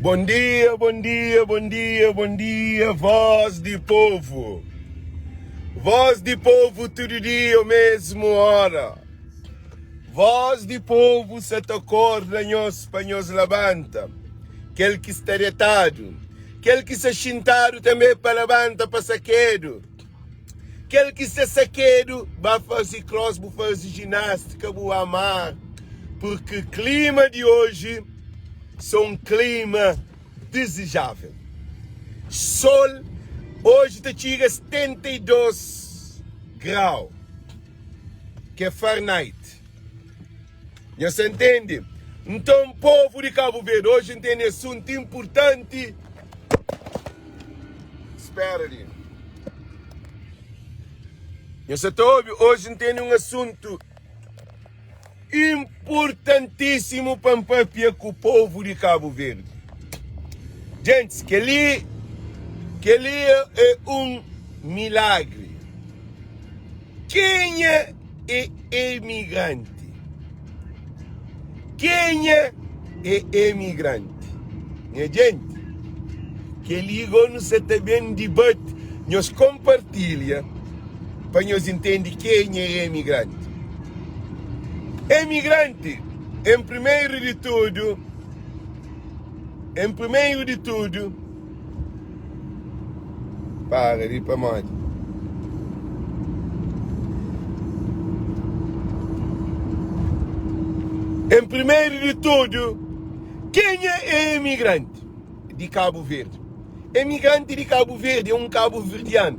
Bom dia, bom dia, bom dia, bom dia, voz di povo. Voz di povo tudo dia, o mesmo hora. Voz di povo sa ta korda nhos pa nhos labanta. Kel ki sta detadu, kel ki sta xintadu tanbe pa labanta pa sakedu. Kel ki sta sakedu, ba faze cross, bu faze ginástica, bu amar, porque clima di hoje só um clima desejável. Sol hoje ta txiga 72 grau, que é Fahrenheit. Nhos ta ntende? Nton, povu di Kabu Verdi, oji N tene asuntu inpurtanti. Spera li. Nhos sa ta obi? Oji N tene un asuntu inpurtantísimu pa N papia ku povu di Kabu Verdi. Gentis, kel-li, kel-li é un milagri. Kenha é emigranti? Kenha é emigranti? Nha jenti, kel-li go nu sa ta ben dibati. Nhos konpartilha pa nhos intende kenha é emigranti. Emigranti, en primeru di tudu, en primeru di tudu, Para di pamodi. Em primeiro de tudo, kenha é emigranti di Cabo Verde? Emigranti di Cabo Verde é um cabo-verdiano.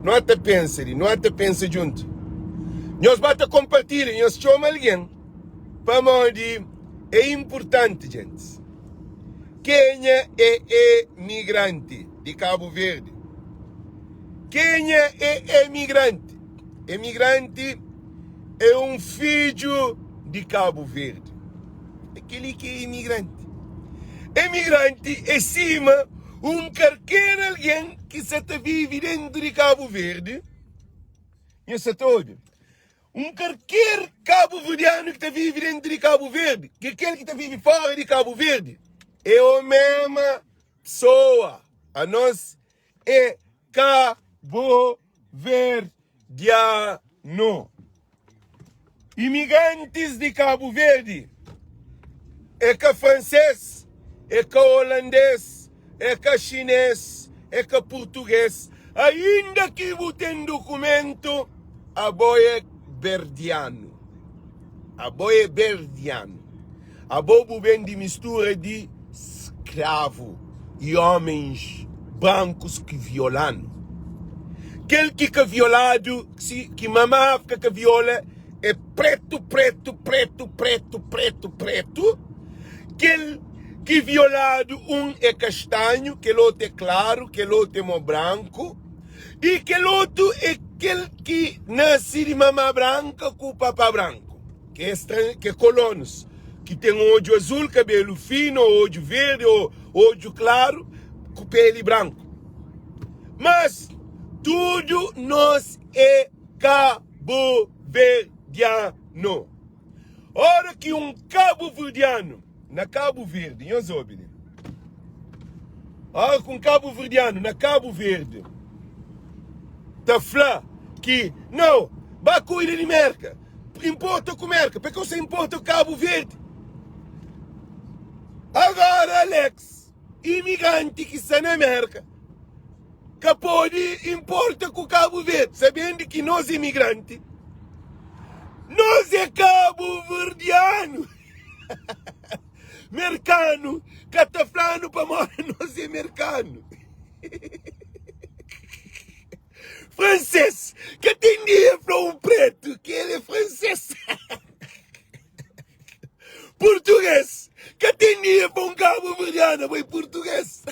Não ta pensa di, não ta pensa junto. Nhos ba ta compartilha, nhos txoma alguém pamodi é importante, gente. Kenha é emigranti di Kabu Verdi? Kenha é emigranti? Emigranti é un fidju di Kabu Verdi. É kel-li ki é emigranti. Emigranti é sima un kalker algen ki sa ta vive déntu di Kabu Verdi. Nhos sa ta obi? Un kalker kabuverdianu ki ta vive dentu di Kabu Verdi, ki kel ki ta vive fora di Kabu Verdi, é o mema pesoa. Anos é kabuverdianu. Imigrantis di Kabu Verdi é ka fransês, é ka olandês, é ka xinês, é ka purtugês. Ainda ki bu ten dukumentu, abo é berdianu. Abo é berdianu. Abo bu ben di mistura di skravu i omens brankus ki viola-nu. Kel ki ka violadu, si ki mama Áfrika ka viola, é pretu, pretu, pretu, pretu, pretu, pretu. Kel ki violadu, un é kastanhu, kel otu é klaru, kel otu é mo branku, i kel otu é kel ki nase di mama branka ku papa branku, ki é stran, ki é kolonus, ki ten odju azul, kabelu finu, ô odju verdi, ô odju klaru, ku peli branku. Mas tudu nos é kabuverdianu. Ora ki un kabuverdianu na Kabu Verdi, nhos obi li. Ora ki un kabuverdianu na Kabu Verdi ta fla ki nau, ba kuida di Merka, inporta ku Merka, pa ke sa inporta ku Kabu Verdi? Agora Alex, imigranti ki sta na Merka, ka pode inporta ku Kabu Verdi, sabendu ki nos imigranti, nos é kabuverdianu. Merkanu ka ta fla-nu pamodi nos é merkanu. Fransês ka ten dia fla un pretu ki el é fransês. Português ka ten dia fla un kabuverdianu abo é português.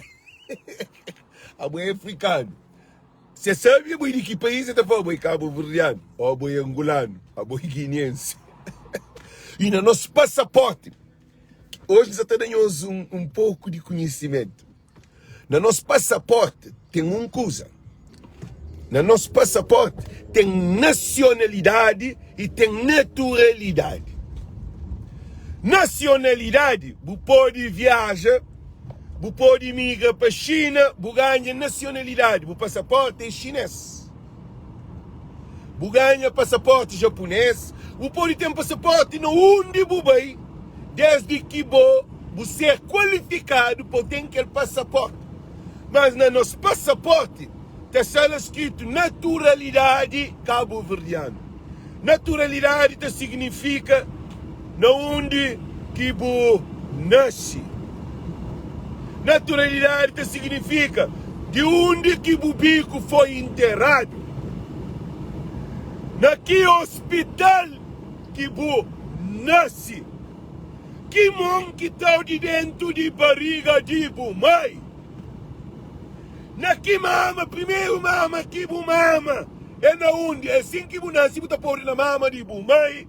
Abo é afrikanu. Se sabe abo é di ki país, el ta fla abo é kabuverdianu, ou abo é angolanu, abo é guineense. E na nos pasaporti, hoje sa ta da nhos un, un pouco di conhecimento. Na nos pasaporte ten un kuza. Na nos pasaporte ten nasionalidadi i ten naturalidadi. Nasionalidadi, bu pode viaja, bu pode imigra pa Xina, bu ganha nasionalidadi, bu pasaporti é xinês. Bu ganha pasaporti japunês, bu pode ten pasaporti na undi bu bai, desdi ki bo bu ser kualifikadu pa bu ten kel pasaporti. Mas na nos pasaporti ta sta la skritu naturalidadi kabuverdianu. Naturalidadi ta signifika na undi ki bu nase. Naturalidadi ta signifika di undi ki bu biku foi interadu, na ki ospital ki bu nase, ki mon ki tau di dentu di bariga di bu mai, na ki mama, primeru mama ki bu mama. É na undi? É sin ki bu nase, bu ta podu na mama di bu mai,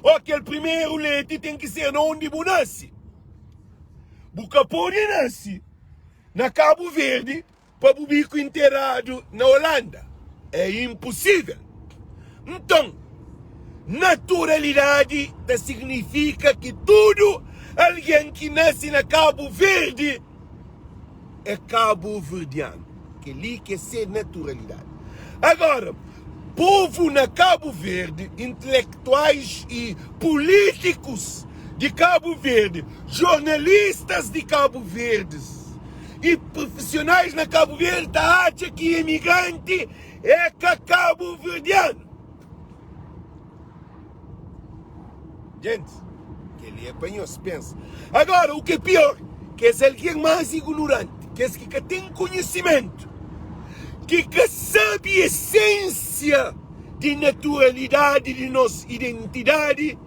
ô kel primeru leti ten ki ser na undi bu nase. Bu ka pode nase na Kabu Verdi pa bu biku interadu na Olanda. É inpusível. Nton, naturalidadi ta signifika ki tudu algen ki nase na Kabu Verdi, é kabuverdianu. Kel-li ki é se naturalidadi. Agora, povu na Kabu Verdi, intelektuais i pulítikus di Kabu Verdi, jornalistas di Kabu Verdis i profisionais na Kabu Verdi ta atxa ki imigranti é ka kabuverdianu. Gentis, kel-li é pa nhos pensa. Agora, u ki é pior, kes algen más ignoranti, kes ki ka ten konhisimentu, ki ka sabe esensia di naturalidadi di nos identidadi,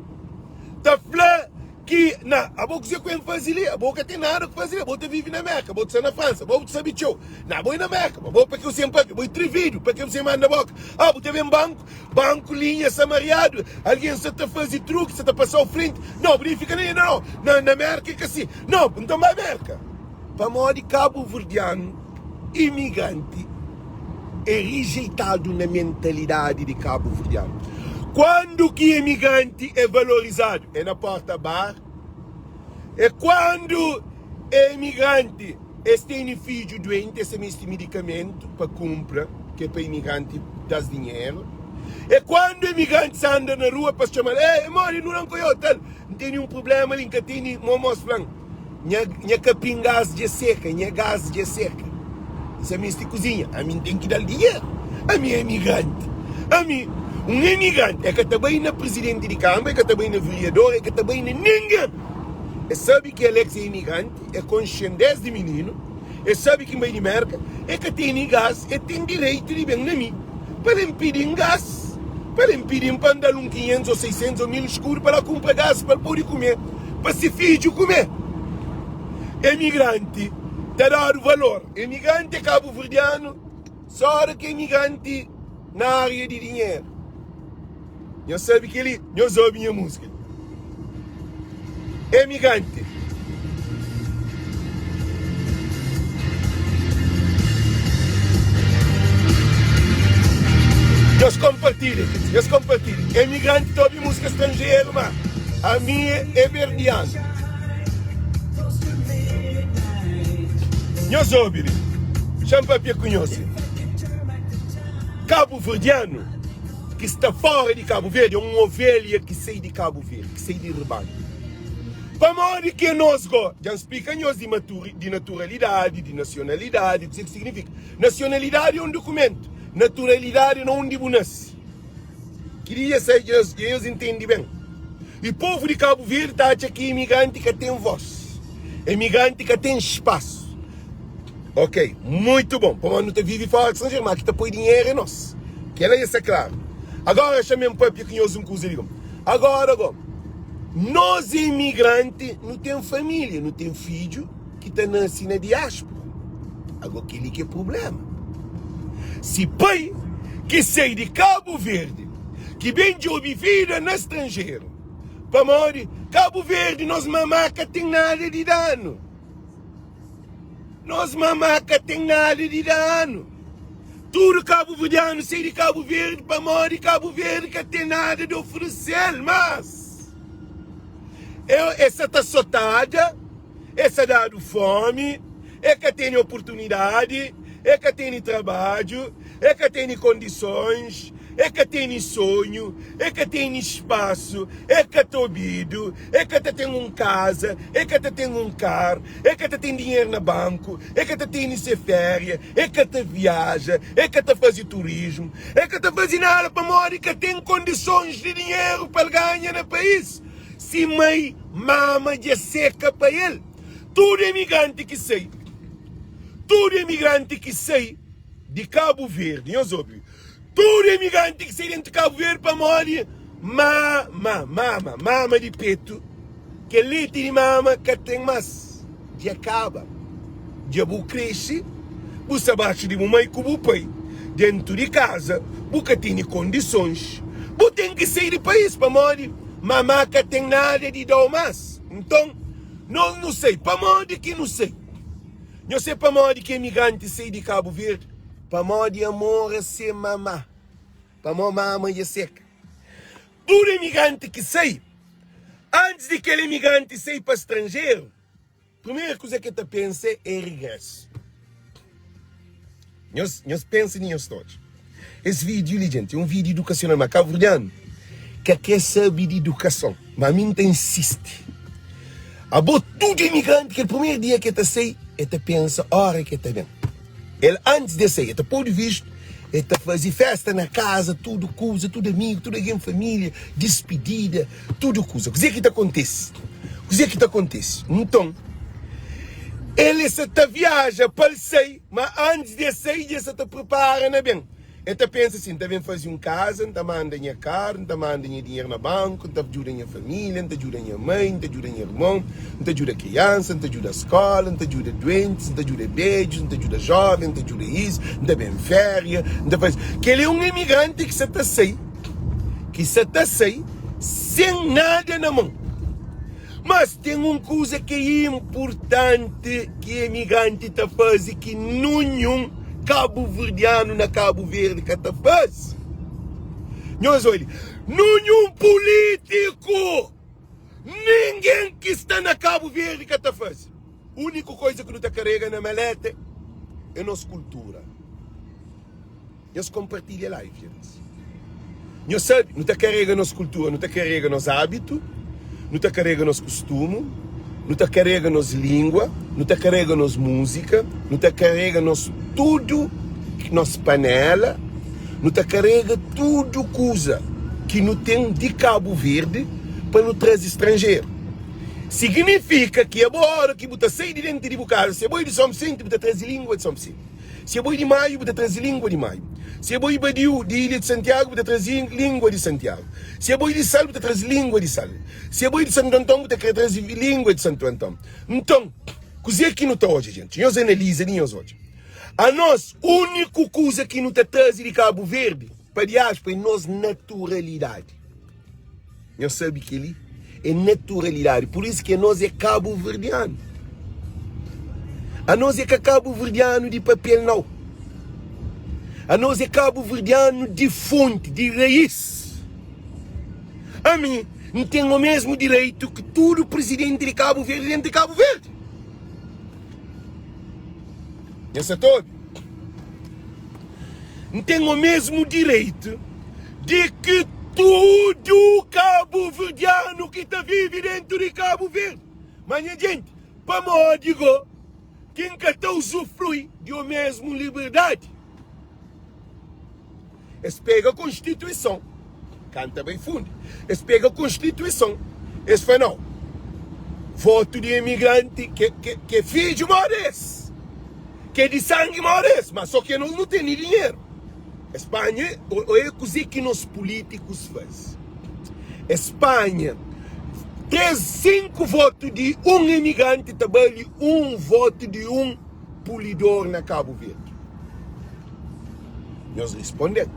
ta fla ki na abo kuzê ku N faze li? Abo ka ten nada ku faze li, abo ta vive na Merka, abo ta sta na Fransa, abo bu ta sabe txeu. Na abo é na Merka, abo pa ke bu sen papia? Abo é trividu, pa ke bu sen manda boka? Ah, bu ta ben banku, banku linha sta mariadu, algen sta ta faze truki, sta ta pasau frenti. Nau, bu debe fika na nau, na na Merka é ka si. Nau, nton bai Merka. Pamodi kabuverdianu imigranti é rijeitadu na mentalidadi di kabuverdianu. Kuandu ki imigranti é valorizadu? É na porta bar? É kuandu é imigranti es tene fidju duenti es ta meste midikamentu pa kunpra ki é pa imigranti da-s dinheru? É kuandu imigrantis anda na rua pa es txoma-l, Ei, modi nu ranka oiô tal, N tene un prubléma li, N ka tene, momos fla-m. Nha, nha kapin gás dja seka, nha gás dja seka. N sa meste kuzinha, ami N ten ki da-l dinheru. Ami é emigranti. Ami, un emigranti, e ka ta bai na prizidenti di kanbra, e ka ta bai na veriador, e ka ta bai na ningen. E sabe ki Alex é emigranti, e konxe-m desdi mininu. E sabe ki N bai di Merka, e ka tene gás, e ten direitu di ben na mi pa el pidi-m gás, pa el pidi-m pa N da-l un 500 ô 600 ô 1000 skudu pa el kunpra gás pa el pode kume, pa se fidju kume. Emigranti ta dadu valor. Emigranti é kabuverdianu só óra ki é emigranti na ária di dinheru. Nhos sabe kel-li? Nhos obi nha múzika. Emigranti. Nhos konpartilha, nhos konpartilha. Emigranti ta obi múzika stranjeru, ma ami é berdianu. Nhos obi li. Xa-m papia ku nhos. Kabuverdianu. ki sta fora di Kabu Verdi é un ovelha ki sai di Kabu Verdi, ki sai di ribanhu. Pamodi ki nos go? Dja N splika nhos di maturi, di naturalidadi, di nasionalidadi, kuzê ki signifika. Nasionalidadi é un dukumentu, naturalidadi é na undi bu nase. Ki dja sai, dja nhos intende ben. I povu di Kabu Verdi ta atxa ki imigranti ka ten vós, imigranti ka ten spasu. Ok, muito bom. Pamodi nu ta vive fora di stranjeru, ma ki ta poi dinheru é nos. Kela dja sta klaru. Agora xa-m papia ku nhos un kuza li. Agora go, nos imigranti nu ten família, nu ten fidju ki ta nase na diáspora. Agora kel-li ki é prubléma. Si pai ki sai di Kabu Verdi, ki ben djobe vida na stranjeru, pamodi Kabu Verdi nos mamá ka ten nada di da-nu. Nos mamá ka ten nada di da-nu. Tudu kabuverdianu sai di Kabu Verdi pamodi Kabu Verdi ka ten nada di oferese-l. Mas. E sa ta sotada, e sa dadu fomi, e ka tene oportunidadi, e ka tene trabadju, e ka tene kondisons, e ka tene sonhu, e ka tene spasu, e ka ta obidu, e ka ta ten un kaza, e ka ta ten un kar, e ka ta ten dinheru na banku, e ka ta tene se féria, e ka ta viaja, e ka ta faze turismu, e ka ta faze nada pamodi ka ten kondisons di dinheru pa el ganha na país. Si mai mama dja seka pa el. Tudu emigranti ki sai, tudu emigranti ki sai di Kabu Verdi, nhos obi, tudu emigranti ki sai dentu Kabu Verdi pamodi mama, mama, mama di petu, kel leti di mama ka ten mas, dja kaba. Dja bu krese, bu sta baxu di bu mai ku bu pai dentu di kaza, bu ka tene kondisons, bu ten ki sai di país pamodi mama ka ten nada di da-u mas. Nton, nos nu sai. Pamodi ki nu sai? Nhos sai pamodi ki emigranti sai di Kabu Verdi? Pamodi amor a se mama, pamodi mama dja seka. Tudu emigranti ki sai, antis di kel emigranti sai pa stranjeru, Primeru kuza ki el ta pensa é rigresu. Nhos, nhos pensa di nhos ta odja. Es vídiu li, jenti, é un vídiu idukasional, ma kabuverdianu ka kre sabe di idukason. Ma mi N ta insisti. Abo tudu imigranti, kel primeru dia ki el ta sai, el ta pensa óra ki el ta ben. El antis di el sai, el ta poi di vistu, el ta faze festa na kaza, tudu kuza, tudu amigu, tudu algen, família, dispidida, tudu kuza. Kuzê ki ta kontise? Kuzê ki ta kontise? Nton, el sta ta viaja pa el sai, ma antis di el sai, dja el sta ta pripara na ben. El ta pensa sin, N ta ben faze un kaza, N ta manda nha karu, N ta manda nha dinheru na banku, N ta djuda nha família, N ta djuda nha mai, N ta djuda nha irmon, N ta djuda kriansa, N ta djuda skóla, N ta djuda duentis, N ta djuda bedjus, N ta djuda jóven, N ta djuda is, N ta ben féria, N ta faze. Kel-li é un imigranti ki sa ta sai, ki sa ta sai sen nada na mon. Mas ten un kuza ki é inpurtanti ki emigranti ta faze ki nunhun kabuverdianu na Kabu Verdi ka ta faze. Nhos odja, nunhun pulítiku, ningen ki sta na Kabu Verdi ka ta faze. Úniku koza ki nu ta karega na maleta é nos kultura. Nhos konpartilha live djents. Nhos sabe, nu ta karega nos kultura, nu ta karega nos abitu, nu ta karega nos kustumu, nu ta karega nos lingua, nu ta karega nos múzika, nu ta karega nos tudu, nos panela, nu ta karega tudu kuza ki nu ten di Kabu Verdi pa nu traze stranjeru. Siginifika ki abo óra ki bu ta sai di denti di bu kaza, si abo é di Son Visenti, bu ta traze lingua di Son Visenti. Si abo é di Maiu, bu ta traze língua di Maiu. Si abo é badiu di Ilha di Santiagu, bu ta traze língua di Santiagu. Si abo é di Sal, bu ta traze língua di Sal. Si abo é di Santu Anton, bu ta kre traze língua di Santu Anton. Nton, kuzê ki nu ta odja, jenti? Nhos analiza li, nhos odja. Anos, úniku kuza ki nu ta traze di Kabu Verdi pa diáspora é nos naturalidadi. Nhos sabe kel-li é naturalidadi. Pur isu ki anos é kabuverdianu. Anos é ka kabuverdianu di papel, nau. Anos é kabuverdianu di fonti, di raís. Ami, N ten omésmu direitu ki tudu prizidenti di Kabu Verdi dentu di Kabu Verdi. Nhos sa ta obi? N ten omésmu direitu di ki tudu kabuverdianu ki ta vive dentu di Kabu Verdi. Ma nha jenti, pamodi go ki N ka ta uzufrui di omésmu liberdadi? Es pega konstituison, kanta bai fundi, es pega konstituison, es fla nau, votu di emigranti ke, ke, ke fidju moda es, ke di sangi moda es, ma so ke nos nu tene dinheru. Es panha, oia kuze ki nos pulitikus faze. Es panha 3, 5 votu di un emigranti ta bali un votu di un pulidor na Kabu Verdi. Nhos responde-m.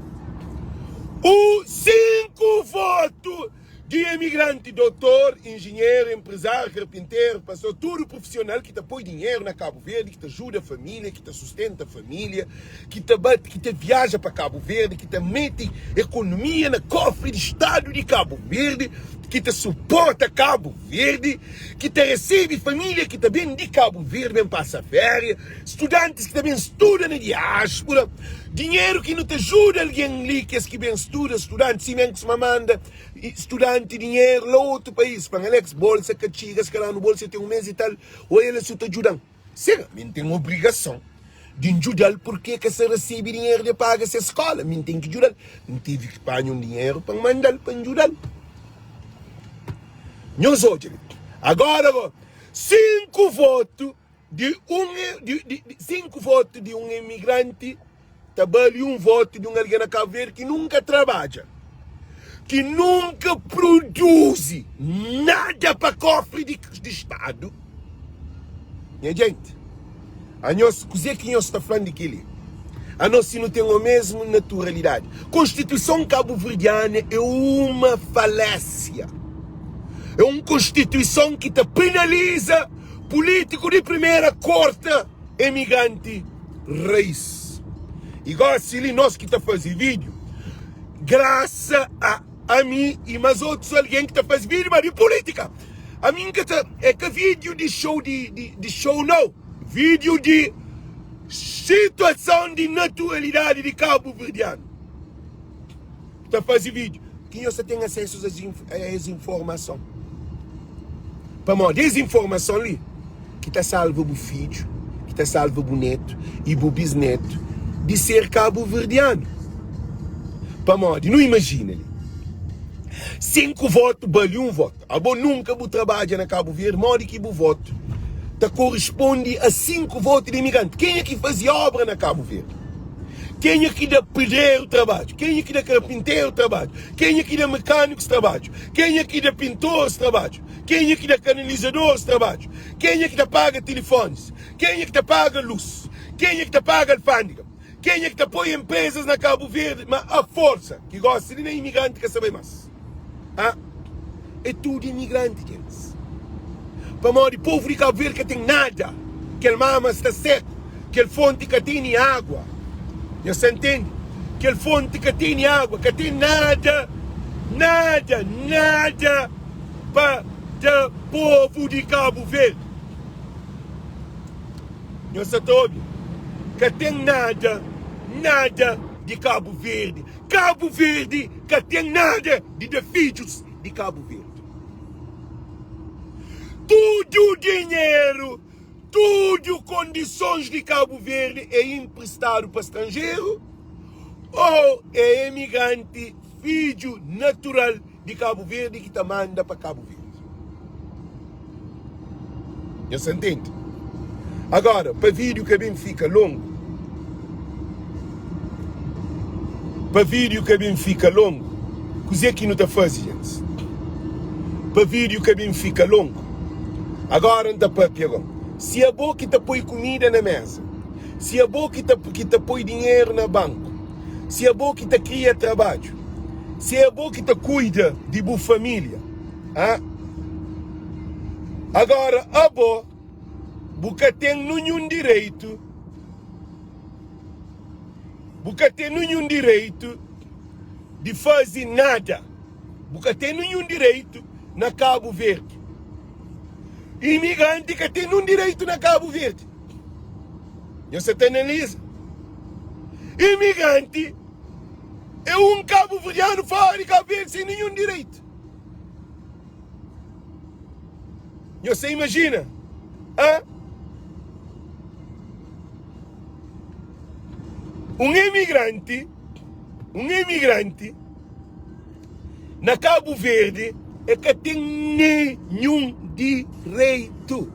U 5 votu. Di emigranti, dotor, injinheru, enprezáriu, karpinteru, pastor, tudu prufisional ki ta poi dinheru na Kabu Verdi, ki ta juda família, ki ta sustenta família, ki ta bati, ki ta viaja pa Kabu Verdi, ki ta mete ekonomia na kofri di stadu di Kabu Verdi, ki ta suporta Kabu Verdi, ki ta resebe família ki ta ben di Kabu Verdi ben pasa féria, studantis ki ta ben studa na diáspura, dinheru ki nu ta juda algen li, kes ki ben studa, studantis, sima N kustuma manda studanti dinheru la otu país, fla-m, Alex, bolsa ka txiga, si kalanu bolsa ten un mes i tal, oia la si u ta djuda-m. Sin, mi N ten obrigason di N djuda-l purkê ka sa resebe dinheru di paga se skóla, mi N ten ki djuda-l. N tevi ki panha un dinheru pa N manda-l pa N djuda-l. Nhos odja li. Agora go, 5 votu di un di, di, 5 votu di un imigranti ta bali un votu di un algen na Kabu Verdi ki nunka trabadja, ki nunka produzi nada pa kofri di, di Stadu. Nha jenti, anhos, kuzê ki nhos ta fla-m di kel-li? Anos si nu ten omesmu naturalidadi. Konstituison kabuverdiana é uma falésia. É un konstituison ki ta penaliza pulítiku di primera, korta emigranti rais. I gósi li nos ki ta faze vídiu, grasa a ami i más otus algen ki ta faze vídiu ma di pulítika. Ami N ka ta, é ka vídiu di show di, di, di show nau, vídiu di situason di naturalidadi di kabuverdianu. Ta faze vídiu ki nhos ta ten asesu a es informason. Pamodi es informason li ki ta salva bu fidju, ki ta salva bu netu i bu bisnetu di ser kabuverdianu. Pamodi nu imajina li, 5 votu bali un votu. Abo nunka bu trabadja na Kabu Verdi, modi ki bu votu ta korispondi a 5 votu di imigranti? Kenha ki fazi obra na Kabu Verdi? Kenha ki da pedreru trabadju? Kenha ki da karpinteru trabadju? Kenha ki da mekanikus trabadju? Kenha ki da pintoris trabadju? Kenha ki da kanalizadoris trabadju? Kenha ki ta paga tilifonis? Kenha ki ta paga lus? Kenha ki ta paga alfandega? Kenha ki ta poi enprezas na Kabu Verdi ma a forsa ki gosi li na imigranti ka sa bai mas? Ah, é tudu imigranti, gentis. Pamodi povu di Kabu Verdi ka ten nada. Kel mama sta seku, kel fonti ka tene agua. Nhos ta ntende? Kel fonti ka tene agua, ka ten nada, nada, nada pa da povu di Kabu Verdi. Nhos sa ta obi? Ka ten nada, nada di Kabu Verdi. Kabu Verdi ka ten nada di da fidjus di Kabu Verdi. Tudu dinheru, tudu kondisons di Kabu Verdi é inpristadu pa stranjeru ou é emigranti fidju natural di Kabu Verdi ki ta manda pa Kabu Verdi. Nhos ta ntende? Agora, pa vídeo ka ben fika longu, pa vídeo ka ben fika longu, kuzê ki nu ta faze, gentis? Pa vídeo ka ben fika longu, agora N ta papia gó. Si abo ki ta poi kumida na mesa, si abo ki ta, ki ta poi dinheru na banku, si abo ki ta kria trabadju, si é abo ki ta kuida di bu família, Ah. Agora abo bu ka ten nunhun direitu, bu ka ten nunhun direitu di faze nada, bu ka ten nunhun direitu na Kabu Verdi. Imigranti ka ten nun direitu na Kabu Verdi. Nhos sa ta analiza? Imigranti é un kabuverdianu fora di Kabu Verdi sen ninhun direitu. Nhos ta imajina? Hã? Un emigranti, un emigranti na Kabu Verdi e ka ten nenhun direitu.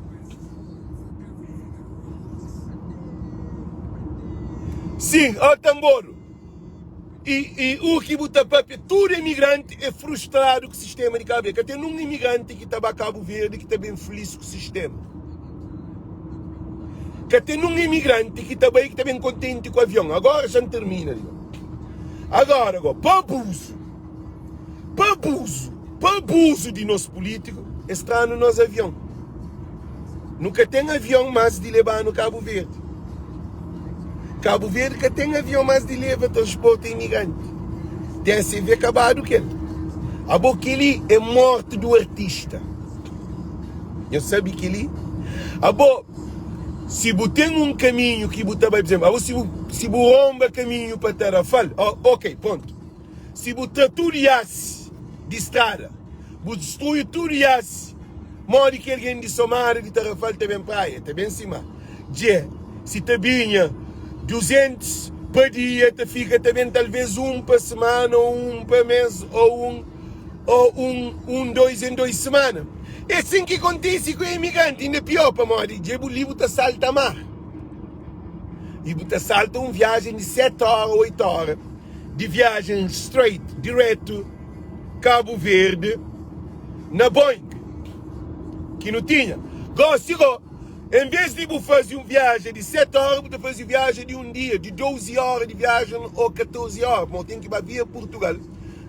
Sin, ó tanboru. I i u ki bu ta papia tudu emigranti e frustradu ku sistema di Kabu Verdi. Ka ten nun imigranti ki ta ba Kabu Verdi ki ta ben filis ku sistema. Ka ten nun imigranti ki ta bai ki ta ben kontenti ku avion. Agora xa N termina li. Agora go, pa abuzu, pa abuzu. Pa abuzu di nos pulítiku, es tra-nu nos avion. Nu ka ten avion más di leba-nu Kabu Verdi. Kabu Verdi ka ten avion más di leba transporta imigranti. TSV kabadu ku el. Abo kel-li é morti du artista. Nhos sabe kel-li? Abo, si bu ten un kaminhu ki bu ta bai, pur izénplu, abo si bu, si bu ronba kaminhu pa Tarafal, ok, pontu. Si bu tra tudu iasi di strada, bu distrui tudu iasi, modi ki algen di Somada di Tarafal ta ben praia? Ta ben sima dje si ta binha 200 pa dia, ta fika ta ben talvez un pa semana ou un pa mes ou un ou un un dois en dois semana. É sin ki kontisi ku imigranti, inda pior pamodi dje bu li bu ta salta mar i bu ta salta un viajen di 7 ora, 8 ora. Di viajen straight diretu Kabu Verdi na Boeing ki nu tinha. Gosi go, en vez di bu fazi un viajen di 7 ora, bu ta fazi viajen di un dia, di 12 ora di viajen o 14 ora, pamodi bu ten ki ba via Purtugal,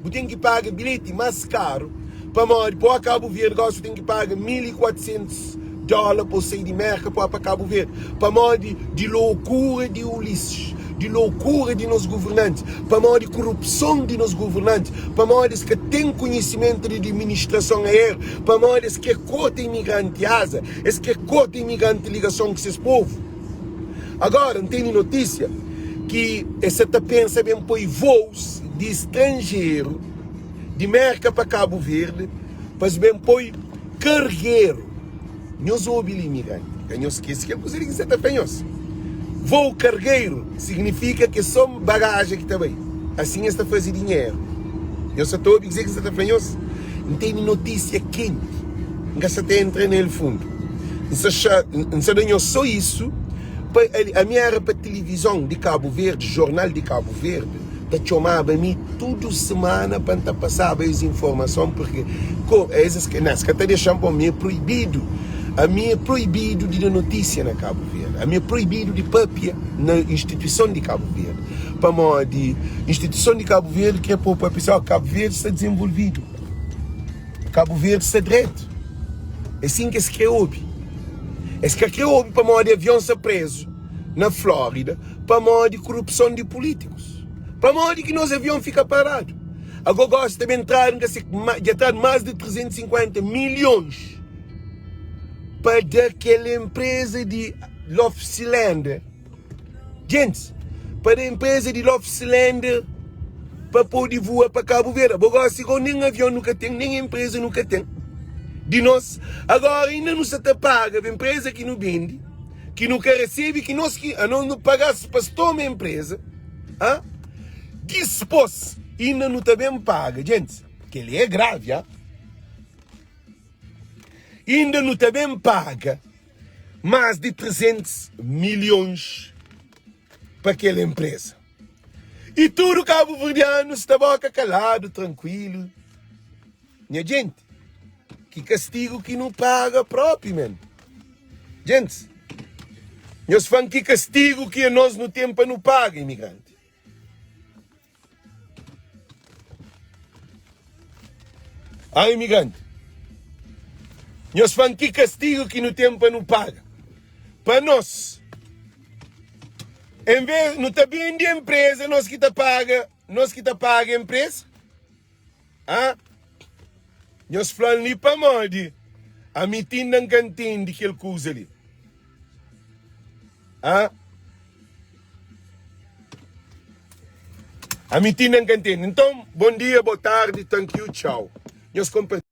bu ten ki paga bilheti mas karu, pamodi pa ba Kabu Verdi gosi bu ten ki paga 1400 dóla pa bu sai di Merka pa ba pa Kabu Verdi, pamodi di lokura di Ulisses, di lokura di nos governantis, pamodi korupson di nos governantis, pamodi es ka ten konhisimentu di adiministrason aériu, pamodi es kre korta imigranti aza, es kre korta imigranti ligason ku ses povu. Agora, N tene notisia ki es sa ta pensa ben poi vôus di stranjeru di Merka pa Kabu Verdi pa es ben poi kargeru. Nhos obi li, imigranti, ka nhos skese kel kuza li ki N sa ta fla nhos. Vou kargeru signifika ki é sô bagaja ki ta bai. Asin es ta faze dinheru. Nhos sa ta obi kuzê ki N sa ta fla nhos? N tene notísia kenti. N ka sa ta entra na el fundu. N sa xa, N sa da nhos sô isu pa ami éra pa tilivizon di Kabu Verdi, jornal di Kabu Verdi. ta txomaba mi tudu semana pa N ta pasaba es informason porque ko es es na es ka ta dexa-m pô mi é proibidu ami é proibidu di da notísia na Kabu Verdi ami é proibidu di papia na instituison di Kabu Verdi pamodi instituison di Kabu Verdi kre pô papia si ó Kabu Verdi sta dizenvolvidu Kabu Verdi sta dretu é sin ki es kre obi es ka kre obi pamodi avion sta prezu na Flórida Pamodi kurupson di pulítikus. Pamodi ki nos avion fika paradu? Ago gosi ta ben tradu, N ka se, dja tradu más di 350 milhons pa da kel enpreza di Lofsilander. Gentis, pa da enpreza di Lofsilander pa pode voa pa Kabu Verdi. Abo gosi go nen avion nu ka ten, nen enpreza nu ka ten di nos. Agora inda nu sa ta paga pa enpreza ki nu bende. ki nu ka resebe ki nos ki anos nu paga-s pa es toma enpreza a dispos inda nu ta ben paga djentis kel-li é gravi a inda nu ta ben paga más di 300 milhons pa kel enpreza i tudu kabuverdianus sta boka kaladu trankuilu Nha djenti, ki kastigu ki nu paga propi men. Djentis, nhos fla-m ki kastigu ki anos nu ten pa nu paga imigranti. Ah, imigranti, nhos fla-m ki kastigu ki nu ten pa nu paga. Pa nos, en vez nu ta bende enpreza, nos ki ta paga, nos ki ta paga enpreza. Ah, nhos fla-m li pamodi ami ti inda N ka ntende kel kuza li. Ah, ami ti inda N ka ntende. Nton, bon dia, bo tardi, thank you, txau. Nhos konpartilha.